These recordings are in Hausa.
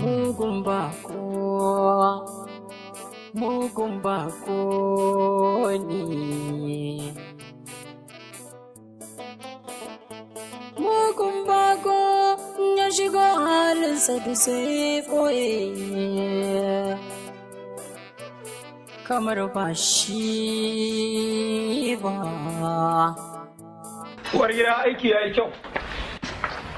Mugun bako, mugun bako ne. Mugun bako ya shigo halinsa duk sai ɓoye. Kamar ba shi ba. Uwar gida, aiki ya yi kyau.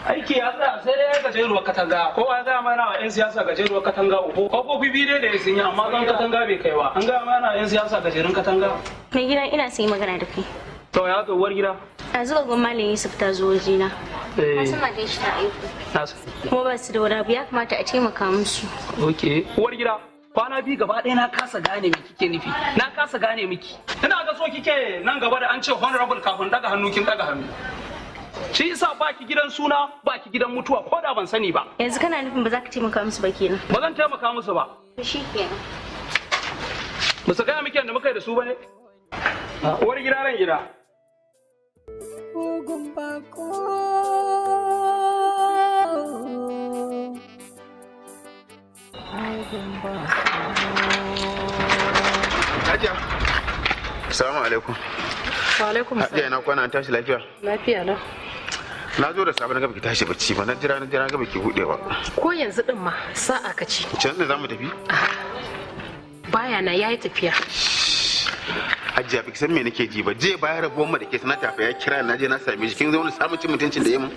Aiki ya tsaya, sai dai gajeruwar katanga. Kowa ya gaya mana wa 'yan siyasa gajeruwar katanga uku. Kofofi biyu dai da ya sun yi, amma zan katanga bai kai ba. An gaya mana 'yan siyasa gajerun katanga. Mai gida, ina son yi magana da kai. To, ya ga uwar gida. A zuwa gun Malam Yusuf ta zo wajena. Eh. Na san matan shi ta aiko. Na san. Kuma ba su da wani abu, ya kamata a taimaka musu. Ok. Uwar gida. Kwana biyu gaba ɗaya na kasa gane me kike nufi. Na kasa gane miki. Ina ga so kike nan gaba da an ce honorable kafin daga hannu kin daga hannu. Shi yasa baki gidan suna, baki gidan mutuwa, ko da ban sani ba. Yanzu kana nufin ba za ka taimaka musu ba kenan? Ba zan taimaka musu ba. To shi kenan. Ba su gaya miki yadda muka yi da su ba ne? Uwar gida, ran gida. Mugun bako. Mugun bako. Hajiya. Assalamu alaikum. Wa alaikum. Hajiya, na kwana, an tashi lafiya? Lafiya lau. Na zo da safe na ga baki tashi bacci ba, na jira, na jira, ga baki buɗe ba. Ko yanzu din ma sa'a ka ci. Can da zamu tafi? Baya na, yayi tafiya. Hajiya, baki san me nake ji ba. Je bayan rabuwar mu da ke sanata fa ya kira, na je na same shi. Kin zo wani samun cin mutuncin da ya mun.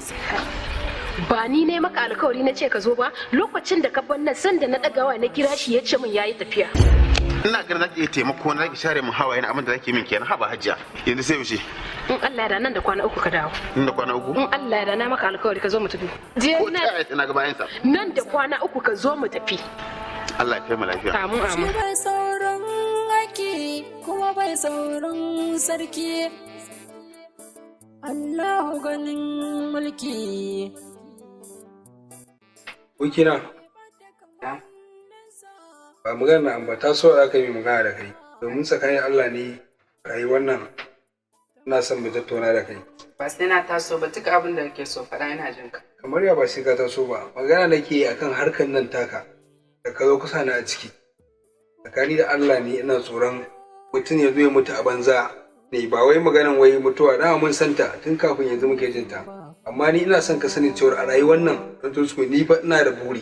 Ba ni ne maka alkawari na ce ka zo ba? Lokacin da ka bar nan, sanda na dagawa na kira shi, ya ce min yayi tafiya. Ina ganin zaki iya taimako na, zaki share min hawaye na, abin da zaki min kenan. Haba Hajiya. Yanzu sai yaushe? In Allah ya da, nan da kwana 3 ka dawo. Nan da kwana 3? In Allah ya da, na maka alkawari, ka zo mu tafi. Je Ko nan ta yaya na ga bayan sa. Nan da kwana 3 ka zo mu tafi. Allah ya kai mu lafiya. Amin, Shi amin. bai saurin aiki kuma bai saurin sarki. Allahu ganin mulki. Abokina, ba magana na ambata so za ka yi magana da kai, domin tsakanin Allah ne rayuwar nan ina son mu tattauna da kai. Ba sai na taso ba, duk abin da kake so faɗa ina jin ka. Kamar ya ba sai ka taso ba? Magana nake yi akan harkar nan taka da ka zo kusa na a ciki. Tsakani da Allah ne ina tsoron mutum ya zo ya mutu a banza ne, ba wai maganan wai mutuwa dama mun santa tun kafin yanzu muke jin ta. Amma ni ina son ka sani cewa a rayuwar nan don to ni fa ina da buri.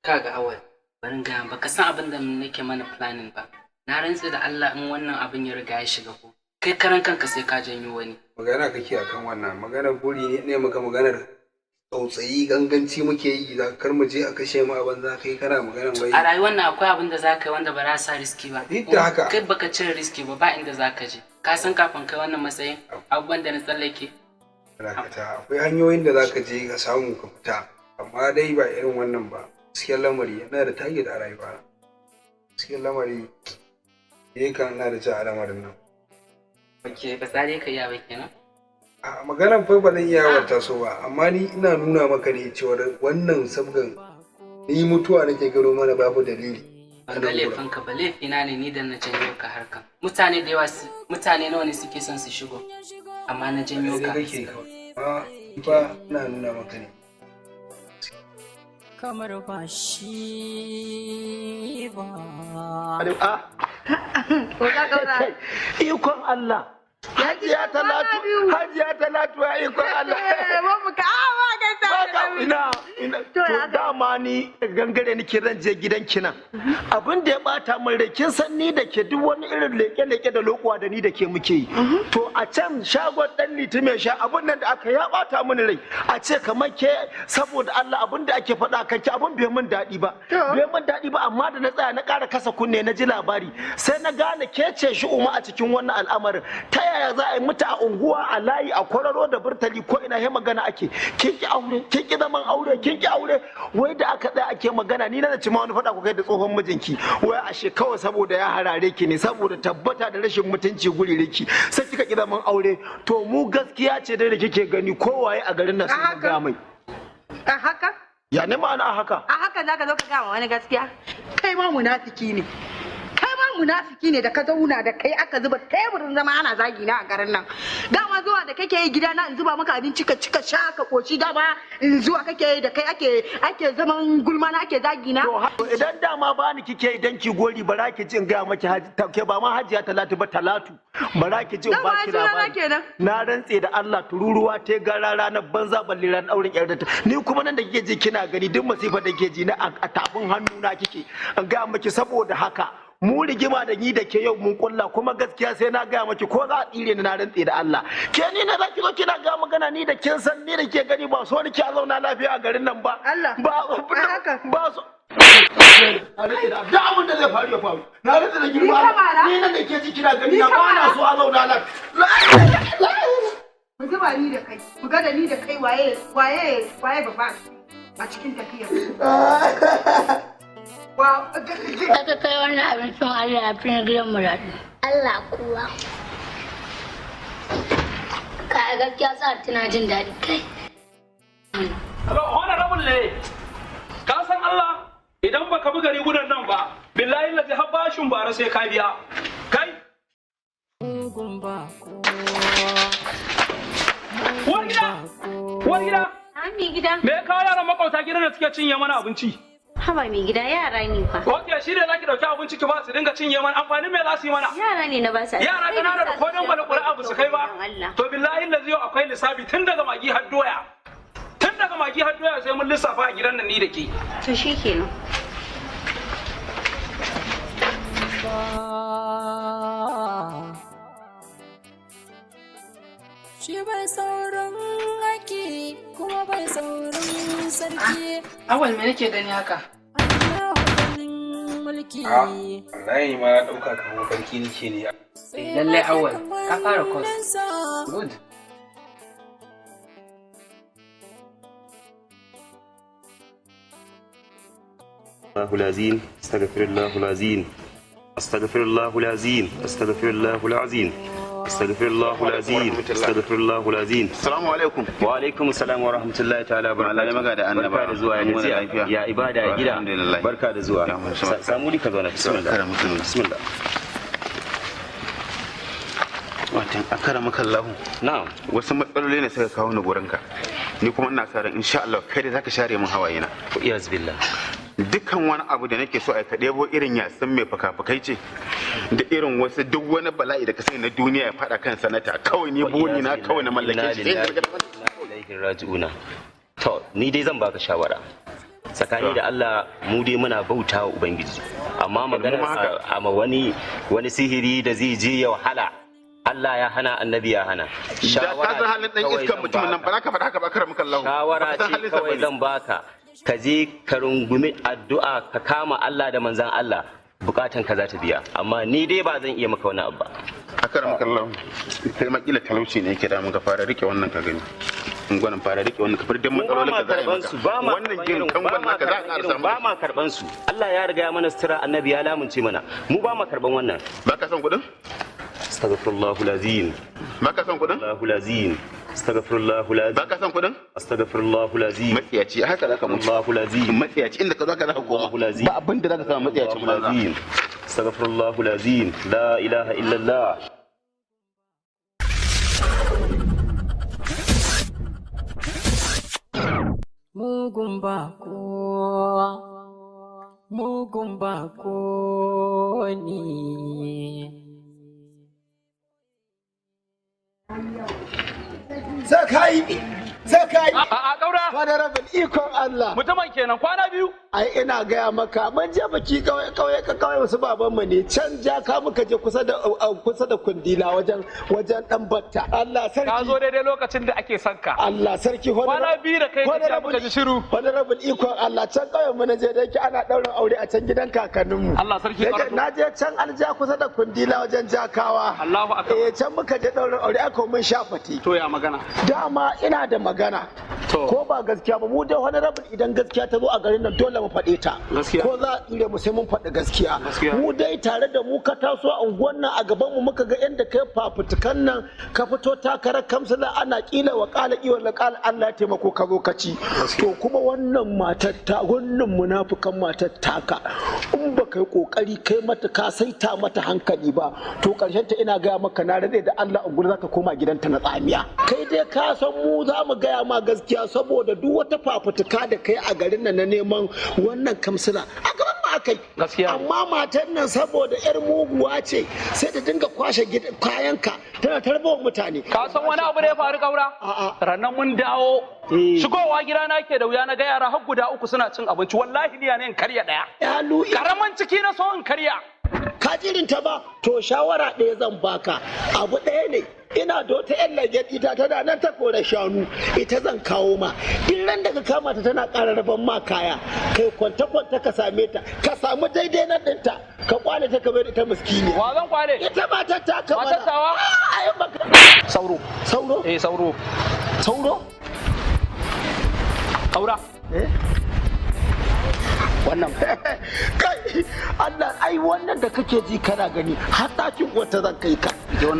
Kaga Awal, bari in gaya, baka san abin da nake mana planning ba. Na rantse da Allah, in wannan abin ya riga ya shiga ko, kai karan kanka sai ka janyo wani. Magana kake akan wannan maganar buri ne, ne maka maganar tsautsayi, ganganci muke yi za kar mu je a kashe mu a banza, kai kana maganar wai. A rayuwar nan akwai abin da za ka yi wanda ba za sa risk ba. Duk da haka. Kai baka cire risk ba, ba inda za ka je. Ka san kafin kai wannan matsayin abubuwan da na tsallake. Dakata, akwai hanyoyin da za ka je ka samu ka fita, amma dai ba irin wannan ba. Gaskiyar lamari yana da target a rayuwa. Gaskiyar lamari eh kan ina da ci a lamarin nan. Ok, ba tsare ka iya ba kenan. A maganar fa ba zan iya yawarta so ba, amma ni ina nuna maka ne cewa wannan sabgan ni mutuwa nake gano mana babu dalili a Ban ga nan gurin. laifinka ba, laifina ne ni da na janyo ka harkan. Mutane da yawa mutane nawa ne suke son su shigo, amma na janyo Sai ka. kake kawai, amma ni fa ina nuna maka ne. Kamar ba shi ba. Ah, ikon Allah. Hajiya Talatu, Hajiya Talatu, ya ikon Allah. Baka ina ina to dama ni gangare nake zan je gidanki nan. Abin da ya bata min rai, kin san ni da ke duk wani irin leke-leke da lokuwa da ni da ke muke yi. To a can shagon dan Liti mai sha, abin nan da aka ya bata min rai. A ce kamar ke, saboda Allah, abin da ake faɗa kanki, abin bai min daɗi ba. Bai min daɗi ba, amma da na tsaya na ƙara kasa kunne na ji labari, sai na gane ke ce shi uma a cikin wannan al'amarin. Ta yaya za a yi mutu a unguwa, a layi, a kwararo da burtali, ko ina he magana ake, kin ki aure, kin ki zaman aure, kin ki aure. Wai da aka tsaya ake magana, ni na ci ma wani faɗa ku kai da tsohon mijinki. Wai ashe kawai saboda ya harare ki ne, saboda tabbata da rashin mutunci guri riki, sai kika ki zaman aure. To mu gaskiya ce dai da kike gani, kowaye a garin nan sun ga mai. A haka? Ya ne ma'ana a haka? A haka zaka zo ka gama wani gaskiya? Kai ma munafiki ne. Kai ma Munafiki ne da ka zauna da kai aka zuba teburin zama ana zagi na a garin nan. Dama zuwa da kake yi gidana in zuba maka abinci ka ci ka sha ka koshi, dama in zuwa kake yi da kai ake zaman gulma na ake zagi na. To idan dama ba ni kike idan ki gori bara ki jin gaya maki ke ba ma Hajiya Talatu ba, Talatu bara ki jin ba ki labari. Na rantse da Allah tururuwa ta gara ranar banza balle ran auren yar ta. Ni kuma nan da kike ji kina gani duk masifar da kike ji na a tafin hannu na kike an gaya maki. Saboda haka mu rigima da ni da ke yau mun kulla, kuma gaskiya sai na gaya maki ko za a tsire ni, na rantse da Allah. Ke ni na zaki zo kina ga magana ni da kin san ni da ke gani ba so ni ki zauna lafiya a garin nan ba. Allah ba ba so da abin da zai faru ya faru. Na rantse da girma ni nan da ke ji kina gani na ba na so a zauna lafiya. Mu zuba ni da kai, mu ga da ni da kai waye waye waye babba a cikin tafiya. Aka kai wannan abincin Allah ya fi na gidan mu daɗi. Allah kuwa. Ka gaskiya sa tana jin daɗi kai. Honorable ne, ka san Allah idan baka buga rigunan nan ba, billahi lazi har bashin bara sai ka biya. Kai! Uwar gida! Uwar gida! Mai gida. Me ya kawo yaran makwabta gidan da suke cinye mana abinci? Haba mai gida, yara ne fa. Ok, shi ne zaki dauki abinci ki ba su dinga cinye mana, amfanin me za su yi mana? Yara ne na ba su. Yara kanana da kodin gwada ƙuri'a ba su kai ba. To billahi lazi yau akwai lissafi tun daga magi har doya. Tun daga magi har doya sai mun lissafa a gidan nan ni da ke. To shi kenan. Shi bai saurin aiki kuma bai saurin sarki. Awal, me nake gani haka? A, wallahi ma na ɗauka kamar mafarki nake ne. Lallai Awal, ka fara course. Good. الله العظيم، استغفر الله العظيم، استغفر الله العظيم، استغفر الله العظيم، استغفر الله العظيم، استغفر الله العظيم. Assalamu alaikum. Wa alaikum assalam wa rahmatullahi ta'ala wa Malamai maga da annaba. Barka da zuwa, ya gajiya, ya ibada, ya gida. Alhamdulillah. Barka da zuwa. Samu ni ka zauna, bismillah. Bismillah. Watan akramaka Allah. Na'am. Wasu matsaloli ne suka kawo ni gurinka. Ni kuma ina sa ran insha Allah kai da zaka share min hawaye na. Iyaz billah. Dukkan wani abu da nake so a ka ɗebo irin yasin mai fuka-fukai ce da irin wasu duk wani bala'i da ka sani na duniya ya faɗa kan sanata kawai, ni buri na kawai na mallake shi. Ilaihi raji'una. To ni dai zan baka shawara. Tsakani da Allah mu dai muna bauta wa Ubangiji. Amma magana a wani wani sihiri da zai je ya wahala. Allah ya hana, annabi ya hana. Da ka san halin dan iskan mutumin nan ba za ka faɗa haka ba, karamin kallahu. Shawara ce kawai zan baka. Ka je ka rungumi addu'a, ka kama Allah da manzan Allah, bukatan ka za ta biya, amma ni dai ba zan iya maka wani abu ba. Akaram kallahu, kai ma kila talauci ne yake da mun ka fara rike wannan ka gani. In gwanin fara rike wannan ka fara dan matsalolin ka za a yi maka. Wannan gin kangon naka za a ƙara samu. Ba ma karban su. Allah ya riga ya mana sutura, annabi ya lamunce mana. Mu ba ma karban wannan. Ba ka son kuɗin? Astaghfirullahu lazim. Ba ka son kuɗin? Allahu lazim. Astaghfirullahu lazim. Ba ka son kuɗin? Astaghfirullahu lazim. Matsiyaci haka zaka mutu. Allahu lazim. Matsiyaci inda ka zaka zaka koma. Lazim. Ba abin da zaka samu, matsiyacin banza. Lazim. Astaghfirullahu lazim. La ilaha illallah. Mugun bako, mugun bako ne. Sai ka yi, sai ka yi. A kaura. Honorable, ikon Allah. Mutumin kenan kwana biyu. Ai ina gaya maka mun je biki kauye kauye kauye wasu babanmu ne can jaka, muka je kusa da Kundila wajen dan Batta. Allah sarki. Ka zo daidai lokacin da ake son ka. Allah sarki. Kwana biyu da kai ka muka ji shiru. Honorable, ikon Allah, can kauyen mu na je da yake ana daurin aure a can gidan kakanninmu. Allah sarki. Na je can alja kusa da Kundila wajen Jakawa. Allahu akbar. Eh, can muka je daurin aure aka mun shafati. To ya magana? Dama ina da magana. magana. Ko ba gaskiya ba, mu dai honorable, idan gaskiya ta zo a garin nan dole mu faɗe ta. Ko za a tsire mu sai mun faɗi gaskiya. Mu dai tare da mu ka taso a unguwan nan, a gaban mu muka ga inda kai fafutukan nan, ka fito takarar kamsila, ana kila wa kala kiwon la kala, Allah ya taimako ka zo ka ci. To kuma wannan matar ta, wannan munafukan matar taka, in ba kai kokari kai mata ka saita mata hankali ba, to karshen ta ina gaya maka, na rade da Allah, ungul za ta koma gidanta na tsamiya. Kai dai ka san mu za mu gaya ma gaskiya, saboda duk wata fafutuka da kai a garin nan na neman wannan kamsila, a gaban mu akai. Amma matan nan saboda yar muguwa ce, sai ta dinga kwashe kayanka tana tarbawa mutane. Ka san wani abu da ya faru, Kaura? Ranar mun dawo, shigowa gida na ke da wuya, na ga yara har guda uku suna cin abinci. Wallahi ni ne in karya daya. Karamin ciki na so in karya. Ka jirinta ba? To shawara ɗaya zan baka, abu ɗaya ne. Ina da wata yan lage, ita tana nan ta kore shanu, ita zan kawo ma. Duk ran da ka kama ta tana ƙara raban ma kaya, kai kwanta kwanta ka same ta, ka samu daidai nan ɗinta, ka kwale ta, ka bai ita miskiniya. Wa zan kwale? Ita matar ta ka Matar tawa? Ai baka Sauro. Sauro? Eh, sauro. Sauro. Kaura. Eh. Wannan. Kai, Allah, ai wannan da kake ji kana gani, har ɗakin wata zan kai ka.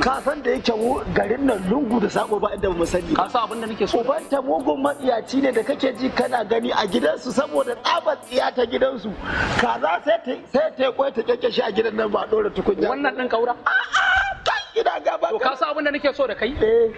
Ka san da yake mu garin nan lungu da sako ba inda mu sani. Ka san abin da nake so? Ubanta mugun matsiyaci ne da kake ji kana gani a gidansu, saboda tsabar tsiya ta gidansu. Kaza sai ta kwai ta kyakkyashi a gidan nan ba dora tukunya. Wannan din, Kaura? A'a, kai, ina gaba. To ka san abin da nake so da kai? Eh.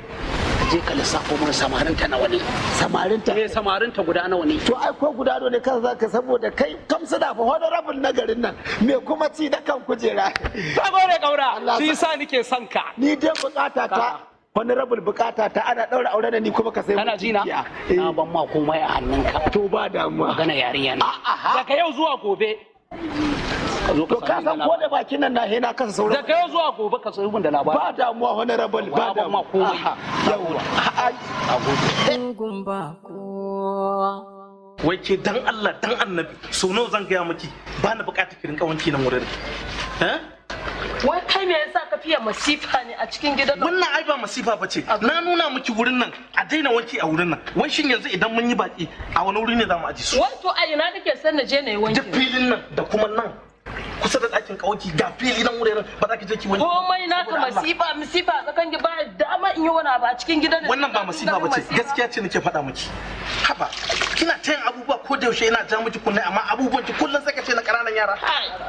Je ka lissafo mana samarinta nawa ne. Samarinta? Eh, samarinta guda nawa ne. To ai ko guda nawa ne kan zaka, saboda kai kamsuna fa honorable na garin nan me kuma ci da kan kujera. Saboda Kaura, shi yasa nike son ka. Ni dai bukata ta, honorable, bukata ta ana daura aure da ni kuma ka sai Kana ji na? Na ban ma komai a hannunka. To ba damuwa. Magana yarinya ne. Daga yau zuwa gobe. To ka san ko da bakin nan na hena kasa sauran. Daga yau zuwa gobe ka so min da labari. Ba damuwa, honorable, ba damuwa. Komai. Yawwa. Mugun bako. Wai ke, dan Allah dan Annabi, so nawa zan gaya miki ba na bukatar ki rinka wanki nan wurin? Eh. Wai kai, me yasa ka fiye masifa ne a cikin gidan nan? Wannan ai ba masifa ba ce. Na nuna miki wurin nan a daina wanki a wurin nan. Wai shin yanzu idan mun yi baki, a wani wuri ne za mu aji su? Wai to a ina kake son na je na yi wanki? Duk filin nan da kuma nan kusa da ɗakin kawaki, ga fili nan wuraren, ba za ki je ki wanki? Komai naka masifa masifa tsakan ba dama in yi wani abu a cikin gidan nan. Wannan ba masifa ba ce, gaskiya ce nake faɗa miki. Haba, kina ta yin abubuwa ko da yaushe ina ja miki kunne, amma abubuwan ki kullum sai ka ce na ƙananan yara.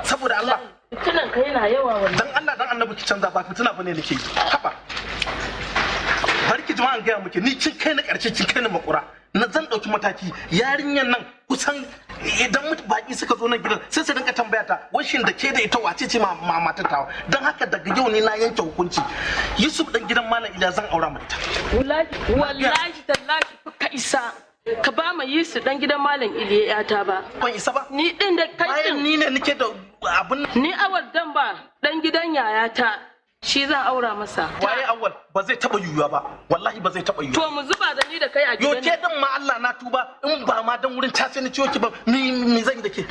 Saboda Allah. Fitinan ka yana yawa wannan. Dan Allah dan Annabi ki canza, ba fitina bane nake yi. Haba. Bari ki jama'a gaya miki, ni kin kai na ƙarshe, kin kai ni makura. Na zan ɗauki mataki. Yarinyar nan kusan idan mutu baki suka zo nan gidan sai su rinka tambaya ta, wai shin da ke da ita wace ce ma matar tawa? Don haka daga yau ne na yanke hukunci, Yusuf dan gidan Malam Iliya zan aura mata. Wallahi wallahi tallahi ka isa ka ba ma Yusuf dan gidan Malam Iliya yata ba. Ban isa ba. Ni din da kai din. Ni ne nake da abun. Ni awal dan ba dan gidan yayata, shi zan aura masa. Waye awal? Ba zai taba yiwuwa ba. Wallahi ba zai taba yiwuwa. To mu zuba da ni da kai a Yo, gidan. ke din ma Allah na tuba, in ba ma dan wurin tace ni ciwo ki ba, mi zan yi da ke?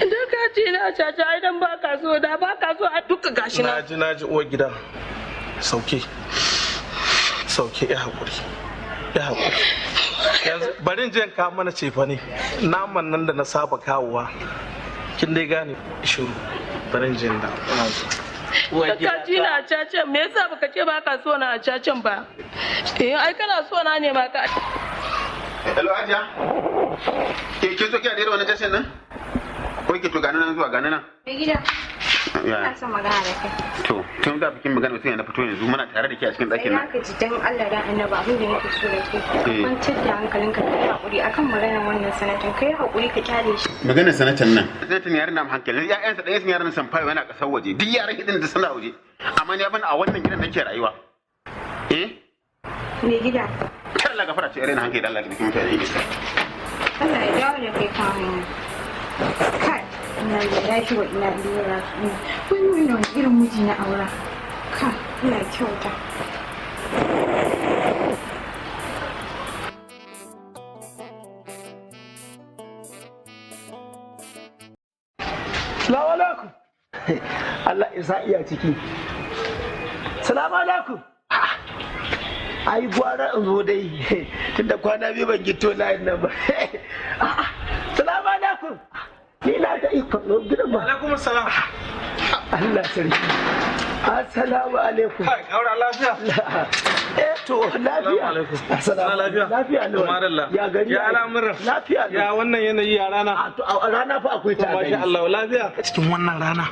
Da ka ce na caca, ai dan ba ka so, da ba ka so a duka gashi na. Naji, naji, uwar gida. Sauke. Sauke, ya hakuri. Ya hakuri. Yanzu bari in je in kawo mana cefa ne. Naman nan da na saba kawowa. Kin dai gane, shiru. Bari in je in dawo. Ina zuwa. Uwar Da gida. ka ci na cacen, me yasa baka ce ba ka so na a cacen ba? Eh, ai kana so na ne ma ka. Hello, Hajiya. Ke kin so kina da wannan tashin nan? Ko ke, to gani nan zuwa, gani nan. Mai gida, Ya. ina son magana da kai. To, tun da bikin magana sai na fito, yanzu muna tare da ke a cikin ɗakin Sai nan. ka ji dan Allah dan Annabi, abin da nake so da kai. Eh. Kwantar da hankalinka, ka yi haƙuri akan maganar wannan sanatan. Ka yi haƙuri ka kyale shi. Maganar sanatan nan. Sanatan yaran na hankali. Ya'yansa ɗaya sun yaran san fayo yana ƙasar waje. Duk yaran hidin da suna waje. Amma ni abin a wannan gidan nake rayuwa. Eh? Mai gida, Kar Allah gafara ce irin hankali da Allah ke mutane. Allah ya dawo da kai kan hanya. Kai, inna lillahi wa inna ilaihi raji'un. Wai wannan wani irin miji na aura? Kai, Allah ya kyauta. Salamu alaikum. Allah isa iya ciki. Salamu alaikum. Ai gwara in zo dai, tunda kwana biyu ban gito layin nan ba. Salamu alaikum. Ni na ga ikon gidan ba. Alaikum salam. Allah sarki. Assalamu alaikum. Kai, kaura lafiya. Eh to lafiya. Assalamu lafiya. Lafiya lau. Ya gari. Ya al'amuran. Lafiya lau. Ya wannan yanayi ya rana. To a rana fa akwai ta Masha Allah lafiya. Cikin wannan rana.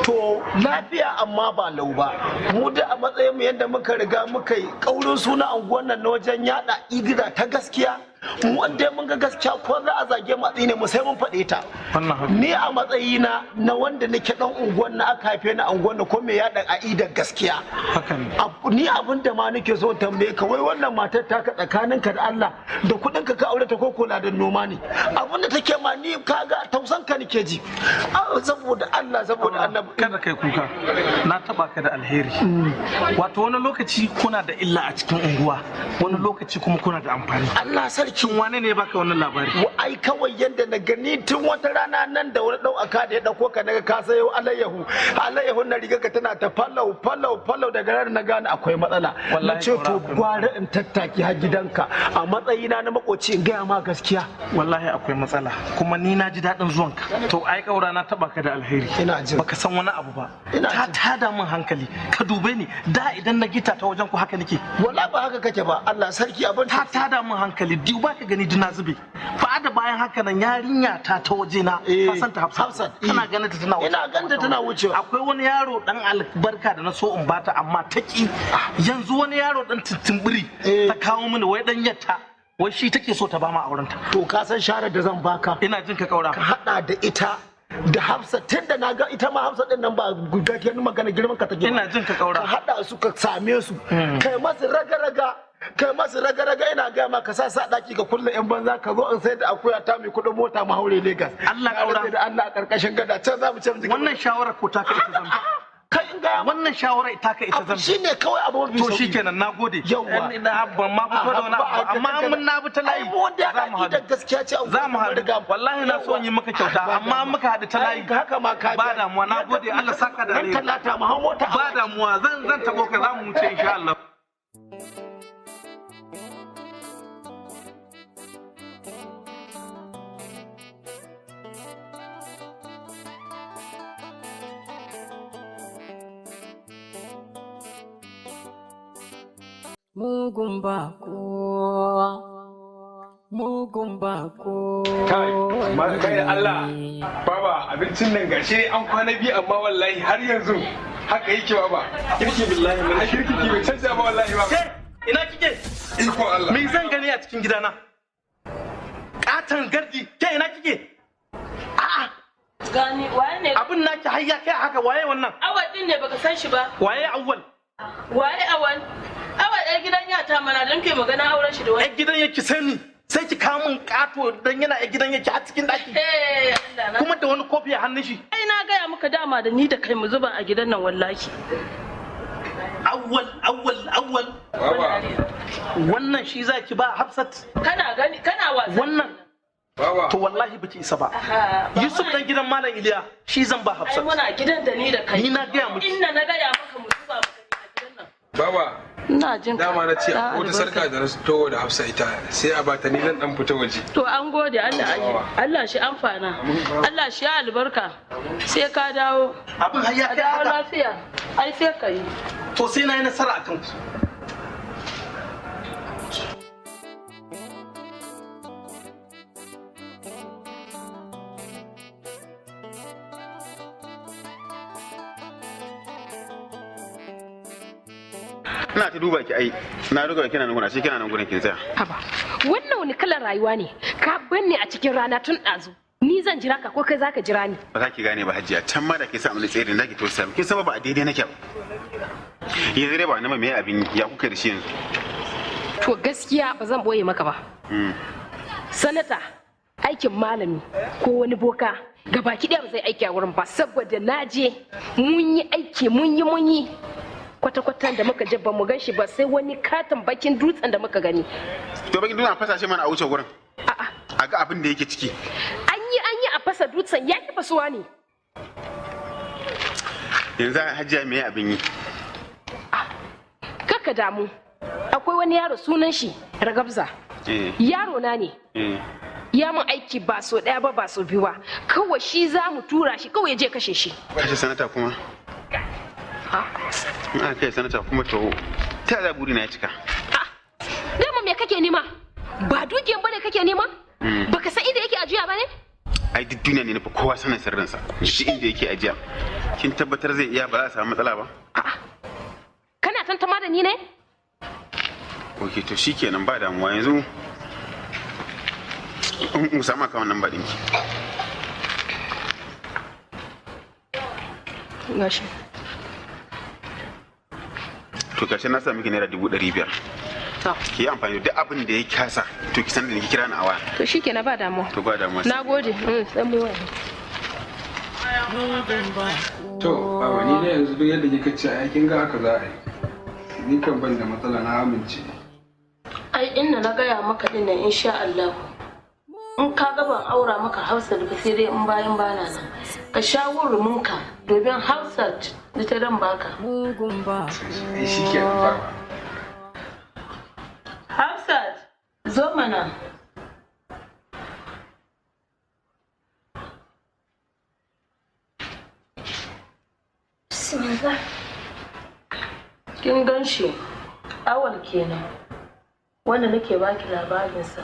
To lafiya amma ba lau ba. Mu da a matsayin mu yadda muka riga muka yi kaurin suna anguwan nan na wajen yada igira ta gaskiya. Mu wanda mun ga gaskiya ko za a zage mu a tsine mu sai mun faɗe ta. Ni a matsayina na wanda nake dan unguwan na aka haife ni unguwan na ko me yada a'idar gaskiya. Ni abin da ma nake so tambaye ka, wai wannan matar taka tsakaninka da Allah da kuɗin ka ka aure ta ko kula da noma ne? Abin da take ma ni kaga tausan ka nake ji. Saboda Allah, saboda Allah. Kada kai kuka. Na taba ka da alheri. Wato wani lokaci kuna da illa a cikin unguwa, wani lokaci kuma kuna da amfani. Allah sarki. Wane ne baka wannan labari? Ai kawai yanda na gani tun wata rana nan da wani dau aka da ya dauko ka naga ka sayo alayyahu. Alayyahun na riga ka tana ta fallau fallau fallau, daga ranar na gane akwai matsala. Na ce to gwara in tattaki har gidanka a matsayina na makoci in gaya ma gaskiya. Wallahi akwai matsala kuma ni na ji daɗin zuwanka. To ai kaura na taba ka da alheri. Ina jin. Baka san wani abu ba. Ta tada min hankali. Ka dube ni da idan na gita ta wajen ku haka nake. Wallahi ba haka kake ba. Allah sarki abin ta tada min hankali. Duba ka gani duna zube. Fa da bayan haka nan yarinya ta ta waje na. Ka san ta Hafsat. Kana ganin ta tana wucewa. Ina ganin ta tana wucewa. Akwai wani yaro dan albarka da na so in bata amma ta ki. Yanzu wani yaro dan tintimbiri ta kawo mini wai dan yatta. Wai shi take so ta ba ma aurenta. To ka san sharar da zan baka. Ina jin ka kaura. Ka hada da ita da Hafsa, tun da na ga ita ma Hafsa din nan ba gaggen magana girman ka take. Ina jin ka kaura. Ka hada su ka same su. Kai masu raga-raga. Kai masu raga-raga, ina gaya ma ka sa sa daki ka kulle yan banza, ka zo in sai da akuya ta mai kudin mota mu haure Lagos. Allah kaura. Da Allah a karkashin gada can za mu ce mu. Wannan shawarar ko ta ka ita zan. Kai in gaya wannan shawara ita ka ita zan. Shine kawai abu mafi sauki. To shikenan nagode. Yawwa. Ina ban ma fito da wani abu amma mun na bi ta layi. Ai mu wanda ya da gaskiya ce za mu haɗu. Wallahi na so in yi maka kyauta amma muka haɗu ta layi. Haka ma ka ba damuwa nagode Allah saka da alheri. Talata mu hau mota. Ba damuwa zan tabo ka za mu wuce insha Allah. Mugun bako, mugun bako. Kai, amma kai Allah, baba abincin nan gashi an kwana biyu amma wallahi har yanzu haka yake baba. Kirki billahi mun kirki ki bai canja ba wallahi baba. Ina kike? Iko Allah. Me zan gani a cikin gidana? Katan gardi, ke ina kike? A'a. Gani waye ne? Abin naki har ya kai haka, waye wannan? Awal din ne baka san shi ba. Waye awwal? Waye awal? Awal ɗan gidan yata mana don ke magana auren shi da wani. Ɗan gidan yake sai ni sai ki kawo min ƙato dan yana ɗan gidan yake a cikin ɗaki. Eh Allah na. Kuma da wani kofi a hannun shi. Ai na gaya maka dama da ni da kai mu zuba a gidan nan wallahi. Awwal awwal awwal. Baba. Wannan shi za ki ba Hafsat. Kana gani kana wasa. Wannan. Baba. To wallahi baki isa ba. Yusuf dan gidan Malam Iliya shi zan ba Hafsat. Ai muna gidan da ni da kai. Ni na gaya miki. Inna na gaya maka mu zuba mu gani a gidan nan. Baba. Ina jin ka. Dama na ce wata sarka da na towo da Hafsa ita sai a bata ni zan dan fita waje. To an gode Allah Allah shi amfana. Allah shi ya albarka. Sai ka dawo. Abin har ya kai Dawo haka. lafiya. Ai sai ka yi. To sai na yi nasara akan ku. Ina ta duba ki ai na duba kina nan gurin, ashe kina nan gurin kin tsaya. Haba, wannan wani kalar rayuwa ne? Ka banne a cikin rana tun ɗazu. Ni zan jira ka ko kai zaka jira ni? Ba za ki gane ba hajiya, can ma da ke sa mini tsere na ki tausaya min. Kin san ba a daidai nake ba. Yanzu dai ba na me abin yi, ya kuka da shi yanzu? To gaskiya ba zan boye maka ba. Sanata, aikin malami ko wani boka gabaki ɗaya ba zai aiki a wurin ba saboda na je mun yi aiki mun yi mun yi kwata-kwata da muka je ba mu gan shi ba sai wani katon bakin dutsen da muka gani. To bakin dutsen a fasa shi mana a wuce gurin. A ga abin da yake ciki. An yi a fasa dutsen ya ki fasuwa ne. Yanzu hajiya me abin yi? Kaka damu. Akwai Akwai wani yaro sunan shi Ragabza. Yaro na ne. Ya mun aiki ba so ɗaya ba, ba so biyu ba. Kawai shi za mu tura shi kawai ya je kashe shi. Kashe sanata kuma? In aka kai sanata kuma, to ta za buri na ya cika? Dama me kake nema? Ba dukiyan bane kake nema? Baka san inda yake ajiya ba ne? Ai duk duniya ne na fi kowa sanin sirrinsa, shi inda yake ajiya. Kin tabbatar zai iya, ba za a samu matsala ba? Kana tantama da ni ne? Ok, to shikenan, ba damuwa. Yanzu in samu akawun nan ba ɗinki. Gashi. To gashi, na sa miki ₦500,000. To. Ki yi amfani da duk abin da ya kasa, to ki san da ni, ki kira ni a waya. To shikenan, ba damuwa. To ba damuwa. Na gode. Sai mu waya. To baba, ni dai yanzu duk yadda kika ce ai kin ga haka za a yi. Ni kan ban da matsala, na amince. Ai inda na gaya maka din nan, insha Allah in ka ga ban aura maka Hafsat ba, sai dai in bayan bana nan. Ka sha ka domin Hafsat da ta dan baka. Mugun ba. Ai shikenan baba. Hafsat, zo mana. Bismillah. Kin gan shi, Awal kenan, wanda nake baki labarinsa.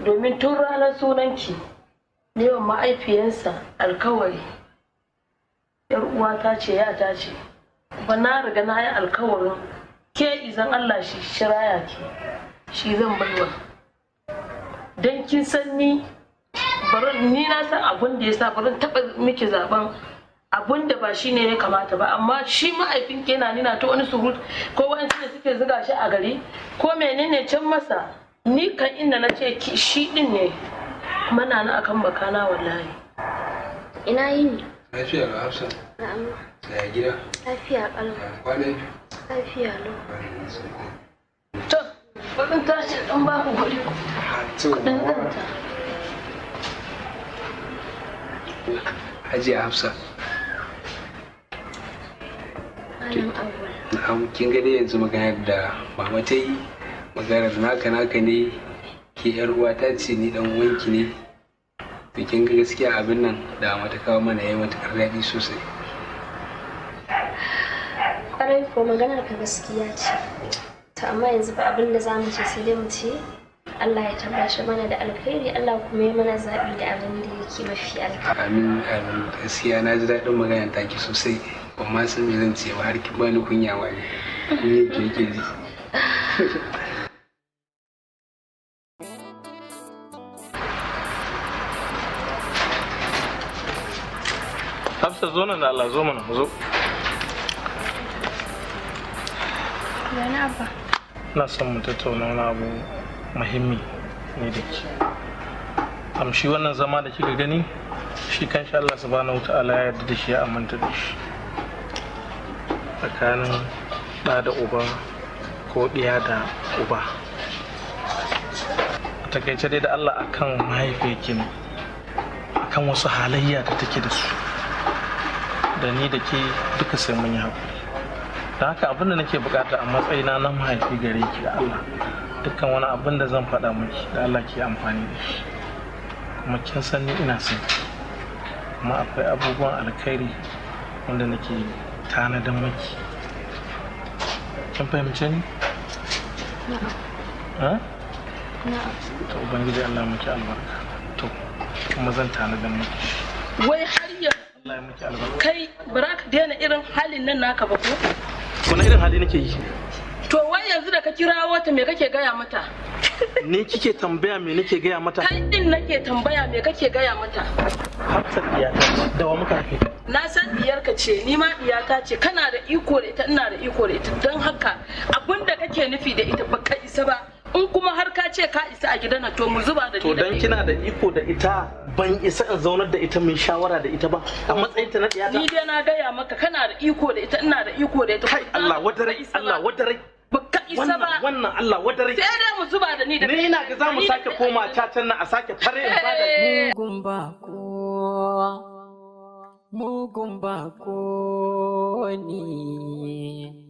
Domin tun ranar sunanki ne wa ma'aifiyansa alkawari. Yar uwata ce, yata ce, kuma na riga na yi alkawarin ke izan Allah shi shiraya ke shi zan baiwa. Don kin san ni barin ni na san abun da ya sa barin taɓa miki zaben abun da ba shi ne ya kamata ba, amma shi ma'aifin yana nina ta wani surutu, ko wa'ansu da suke zuga shi a gari ko menene can masa. Ni kan inda na ce shi din ne, kuma na nan akan bakana wallahi. Ina yini? Lafiya lau, Hafsa. Na'am. Ya gida? Lafiya ƙalau. Kwana biyu. Lafiya lau. To bari tashi dan ba ku kuɗi. To kuɗin zanta. Hajiya Hafsa. Malam Awwal. Na'am, kin ga dai yanzu maganar da mama ta yi, maganar naka naka ne, ke yar uwa ta ce, ni dan uwanki ne. To kin ga gaskiya abin nan da mama ta kawo mana yayi matukar daɗi sosai. Kwarai ko, maganar ka gaskiya ce. To amma yanzu ba abin da za mu ce sai dai mu ce Allah ya tabbatar mana da alkhairi, Allah kuma ya mana zaɓi da abin da yake mafi alkhairi. Amin amin, gaskiya na ji daɗin maganar taki sosai. Ban ma san me zan ce ba, har kin bani kunya ma ne. Kunyar ki yake ji. Hafsa, zo nan da Allah, zo mana, zo. Wani abba. Ina son mu tattauna wani abu muhimmi ne da ke. Amshi wannan zama da kika gani, shi kanshi Allah subhanahu ta'ala ya yarda da shi, ya aminta da shi. Tsakanin ɗa da uba ko ɗiya da uba. A takaice dai da Allah akan mahaifiyarki ne, akan wasu halayya da take da su. Da ni da ke duka sai mun yi haƙuri. Da haka abin da nake bukata a matsayina na mahaifi gare ki, da Allah dukkan wani abin da zan faɗa miki, da Allah ki amfani da shi. Kuma kin san ni ina son ki, kuma akwai abubuwan alkhairi wanda nake tanadan miki. Kin fahimce ni? Na'am. Ha? Na'am. To ubangiji Allah miki albarka. To kuma zan tanadan miki shi. Wai har yanzu Allah ya miki albarka. kai ba za ka daina irin halin nan naka ba ko? Wani irin hali nake yi? To wai yanzu da ka kirawo ta, me kake gaya mata? Ni kike tambaya me nake gaya mata? Kai din nake tambaya, me kake gaya mata? Hafsat iyata ce, da wa muka haife ta? Na san diyarka ce, ni ma diyata ce, kana da iko da ita, ina da iko da ita, don haka abin da kake nufi da ita ba ka isa ba. In kuma har ka ce ka isa a gidan nan, to mu zuba da To ni da dan kai. kina da iko da ita, ban isa in zaunar da ita mai shawara da ita ba a matsayin ta na diyata? Ni dai na gaya maka, kana da iko da ita, ina da iko da ita. Kai, Allah wadarai, Allah wadarai. Baka isa ba. Wannan Allah wadarai. Sai dai mu zuba da ni da Ni ina ga za mu sake koma cacan nan a sake fare in bada. Mugun bako, mugun bako ne.